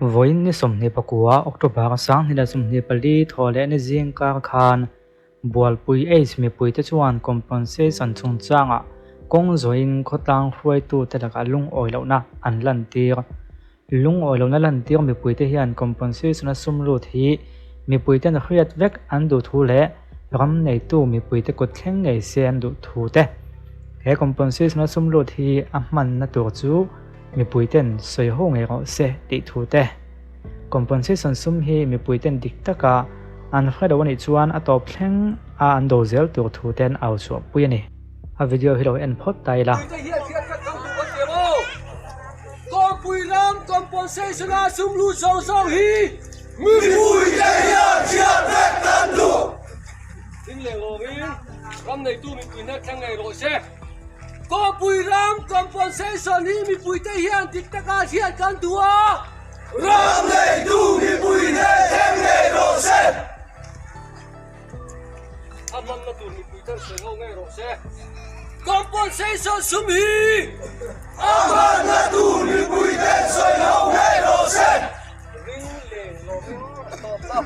Vawiin ni 29 October 2024 thawhlehna zing kar khan Bualpui Aids mipuite chuan compensation chungchangah kawng zawhin khawtlang hruaitute lakah lungawi lohna an lantir. Lungawi lohna lantir mipuite hian compensation-a sum lut hi mipuiten hriat vek an duh thu leh ram neitu mipuite kut thleng ngei se an duh thu te. He compensation-a sum lut hi a hmanna tur chu mipuiten sawi ho ngei rawh se tih thu te. Compensation sum hi mipuiten dik taka an hre lo a nih chuan a tawp thleng a an do zel tur thu te an au chhuah pui a ni. A video hi lo en phawt ta ila. Mipuite hian hriat khat kan duh kan ti ang aw. Kawngpui ram compensation a sum lut zawng zawng hi mipuite hian hriat vek kan duh. Ding leh lawngin ram neitu mipui hna thleng ngei rawh se. Kawngpui ram compensation hi mipuite hian dik taka hriat kan duh a. Ram neitu mipui hna thleng ngei rawh se. A hmanna tur mipui tan sawi ho ngei rawh se. Compensation sum hi a hmanna tur mipui ten sawi ho ngei rawh se. Ring leng lawmin a tawp ta.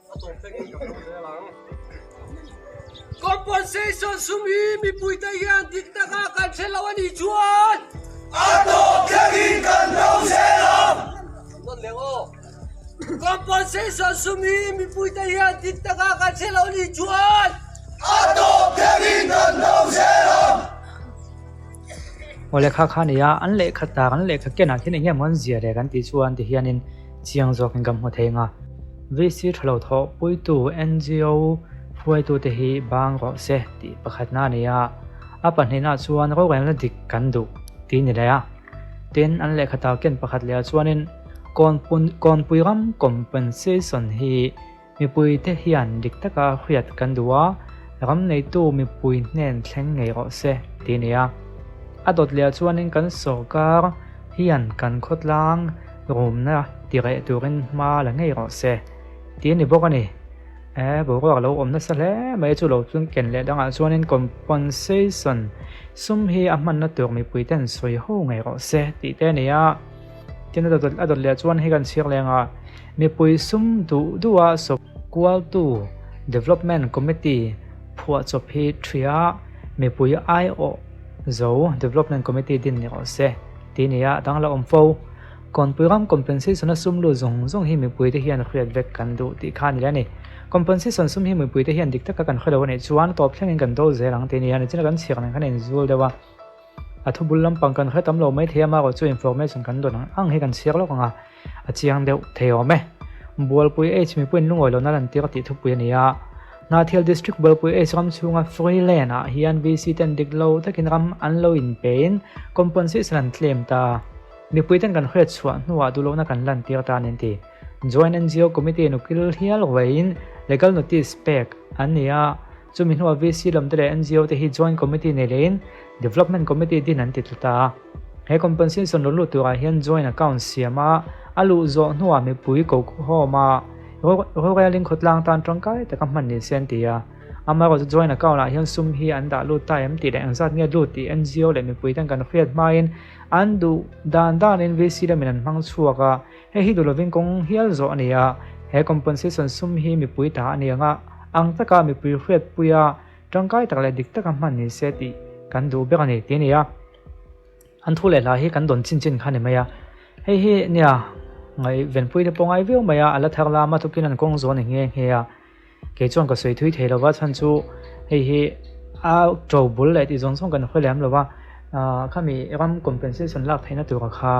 A tawp thlengin ka hmu zel ang. Compensation sum hi mipuite hian dik taka kan hre lo a nih chuan. A tawp thlengin kan do zel ang. Nawn leh aw. Compensation sum hi mipuite hian dik taka kan hre lo a nih chuan. A tawp thlengin kan do zel ang. Aw lehkha kha a ni a, an lehkha tak an lehkha kenah khian eng nge maw an zia leh kan tih chuan ti hianin chiang zawkin kan hmu thei ang a. VC tha lo thawh puitu NGO hruaitute hi bang rawh se tih pakhatna a ni a, a pahnihna chuan rorelna dik kan duh tih ni leh a. Tin, an lehkha tar ken pakhat lehah chuanin Kawnpui ram compensation hi mipuite hian dik taka hriat kan duh a, ram neitu mipui hnen thleng ngei rawh se tih a ni a. A dawt lehah chuanin kan sorkar hian kan khawtlang Rumna ti reh turin hma la ngei rawh se tih a ni bawk a ni. E, boruak lo awm nasa hle mai chu lo chuan ken leh dangah chuanin compensation sum hi a hmanna tur mipui ten sawi ho ngei rawh se tih te a ni a. Tin a dawt a dawt leh chuan hei kan chhiar leng a, mipui sum duh duha sawp kualtu Development Committee phuahchawp hi ṭhia mipui aiawh zo Development Committee din ni rawh se tih a ni a, dang la awm fo. Kawnpui ram compensation a sum lut zawng zawng hi mipuite hian hriat vek kan duh tih kha a ni le a ni. Compensation sum hi mipuite hian dik taka kan hre lo a nih chuan tawp thlengin kan do zel ang tih a ni a, nichina kan chhiar nen khan a inzul deuh a. A thu bul lampang kan hre tam lo mai thei a, amaherawh chu information kan dawn ang ang hi kan chhiar lawk ang a, a chiang deuh thei awm e. Bualpui H mipuiin lungawi lohna lantir tih thupui a ni a. Hnahthial District Bualpui H ram chhunga Free Land ah hian VC ten dik lo takin ram an lo inpein compensation an claim ta. Mipui ten kan hriat chhuah hnuah duhlohna kan lantir ta an inti. Joint NGO Committee nukil hial ruaiin legal notice pek an ni a, chumi hnuah VC lam te leh NGO te hi Joint Committee nei lehin Development Committee din an ti tlu ta a. He compensation lo lut turah hian joint account siam a, a luh zawh hnuah mipui ko khawm a, rorelin khawtlang tan tangkai taka hman ni se an ti a. Amaherawhchu joint account ah hian sum hi an dah lut ta em tih leh engzat nge lut tih NGO leh mipui ten kan hriat hmain An duh dan danin VC lamin an hmang chhuak a, hei hi duh lovin kawng hial zawh a ni a, he compensation sum hi mipui ta a ni ang a, ang taka mipui hriatpuia tangkai tak leh dik taka hman ni se tih kan duh ber a ni tih a ni a. An thu leh hla hi kan dawn chin chin kha a ni mai a, hei hi nia ngaihvenpui te pawh ngai viau mai a, a la thar lama tukin an kawng zawh a ni nghe nghe a. Kei chuan ka sawi thui thei lova chhan chu hei hi a to bul leh tih zawng zawng kan hawi lem lova khami ram compensation lak theihna tura kha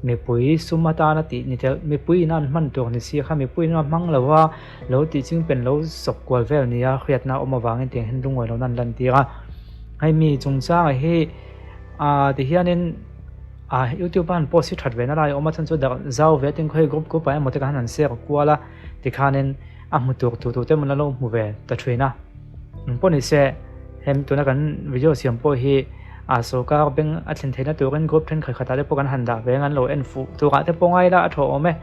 mipui sum atana tih ni tel mipui in an hman tur ni si kha mipui in a hmang lova lo tih ching pen lo sawp kual vel nia hriatna awm avangin tiang hian lungawi lohna an lan tir a hei mi chungchanga hi ti hianin youtube a han post hi that ve na lai a awm a chhan chu darh zau ve tin khawi group group ah emaw te khan an share kual a tikhanin a hmu tur tu tute mun lo hmu ve ta thin a eng pawh ni se hem tuna kan video siam pawh hi a sorkar bank a thlen theihna turin group thenkhat khatah te pawh kan han dah ve ang an lo en fuh turah te pawh ngai ila a tha awm e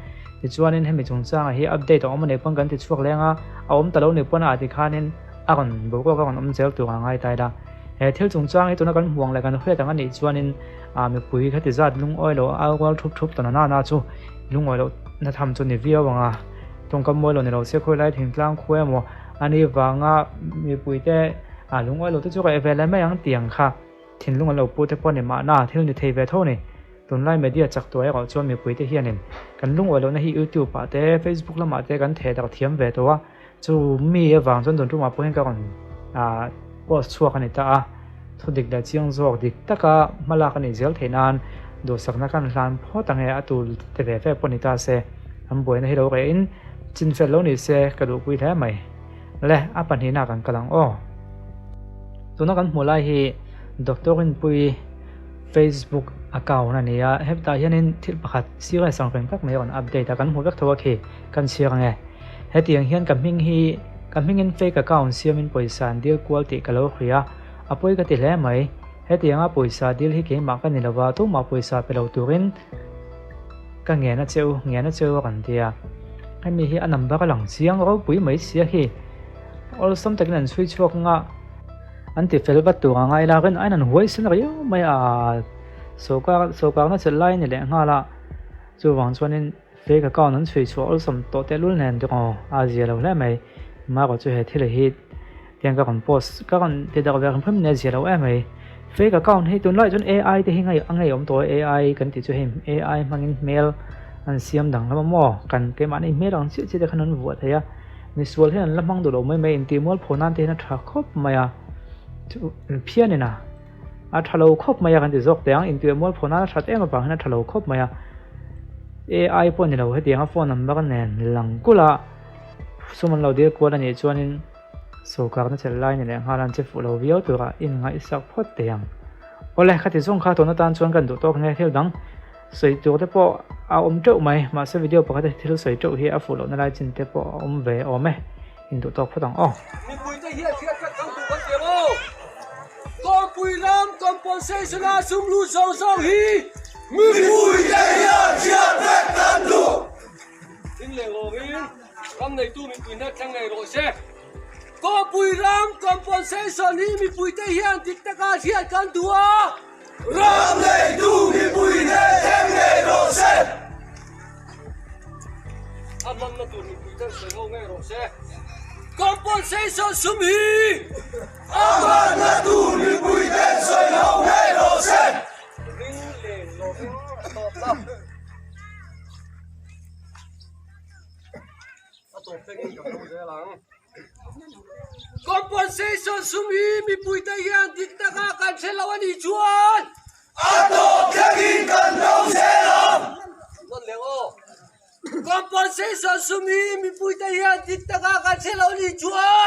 tichuanin hemi chungchangah hi update a awm a nih pawn kan ti chhuak leng a a awm ta lo nih pawn a tikhanin a rawn boruak a rawn awm zel tur a ngai ta ila. He thil chungchang hi tuna kan hmuang leh kan hriat ang a nih chuanin ah mipui khati zat lungawi lo a rual thup thup ta na na chu lungawi loh na tham chu ni viau ang a. Tawngkam mawi lo ni lo se khawi lai thingtlang khu emaw a nih vanga mipui te ah lungawi lo te chu ka e ve leh mai ang tih ang kha thinlung an lo pu te pawh a ni mahna thil ni thei ve tho a ni. Tunlai media chak tuah erawh chuan mipui te hianin kan lungawi lohna hi YouTube ah te Facebook lamah te kan theh darh thiam ve tawh a. Chu mi avang chuan tun tumah pawh hian ka rawn post chhuak a ni ta a, thu dik leh chiang zawk dik taka hma lak a nih zel theih nan duhsakna kan hlan phawt ang e, a tul te ve ve pawh ni ta se, an buaina hi lo reh in chin fel lo ni se ka duhpui hle mai. Le, a pahnihna kan kal ang aw. Tuna kan hmuh lai hi Doctor Rinpuii Facebook account a ni a, hetah hianin thil pakhat serious ang reng tak mai a rawn update a, kan hmu vek tho a khi, kan chhiar ang e. Hetiang hian ka hming hi ka hmingin fake account siamin pawisa an dil kual tih ka lo hria a, a pawi ka ti hle mai. Hetianga pawisa dil hi keimah ka ni lova, tumah pawisa pe lo turin ka ngen a che u, ngen a che u a kan ti a. Hemi hi a number a lang chiang ropui mai sia hi. Awlsam takin an chhui chhuak anga an ti fel vat tur a ngai la, rin aiin an huaisen riau mai a, sawrkar sawrkarna chelh lai a ni lehnghal a, chuvang chuanin Fake account an chhui chhuah awlsam tawh tehlul nen te aw a zia lo hle mai. Marawh chu he thil hi tiang ka rawn post ka rawn ti darh ve hrim hrim nia zia lo em mai. Fake account hi tunlai chuan AI te hi ngei a ngeiawm tawh a AI kan tih chu hei AI hmangin hmel an siam danglam a maw kan keimahni hmel ang chiah chiah te khan an vuah thei a misual hian an la hmang duh lo mai mai intih mualpho nan te hian a tha khawp mai a chu phianin a. A tha lo khawp mai a kan ti zawk teh ang, intuih mualpho nan a that em avang hian a tha lo khawp mai a. AI pawh ni lo hetiang a phone number nen lang kulh a, sum an lo dil kual a nih chuanin sawrkarna chelh lai ni leh nghal an che fuh lo viau turah inngaihsak phawt teh ang. Awle, khati zawng kha tun atan chuan kan duh tawk nge thil dang sawi tur te pawh a awm teuh mai, mahse video pakhat a thil sawi teuh hi a fuh lohna lai chin te pawh a awm ve awm e. Induh tawk phawt ang aw. Mipuite hian hriat khat kan duh kan ti ang aw. Kawngpui ram compensation a sum lut zawng zawng hi. Mipuite hian hriat vek kan duh. Thing leh lawngin ram neitu mipui hna thleng ngei rawh se. Kawngpui ram compensation hi mipuite hian dik taka hriat kan duh a. Ram neitu mipui hna thleng ngei rawh se. A hmanna tur mipui ten sawi ho ngei rawh se. Compensation sum hi. A hmanna tur mipui ten sawi ho ngei rawh se. Ring leng lovin a tawp la. A tawp thlengin ka hmang zel ang. Compensation sum hi mipui te hian dik taka kan hre lo a nih chuan. A tawp thlengin kan do zel ang. Nawn leh aw. Compensation sum hi mipui te hian dik taka kan hre lo a nih chuan.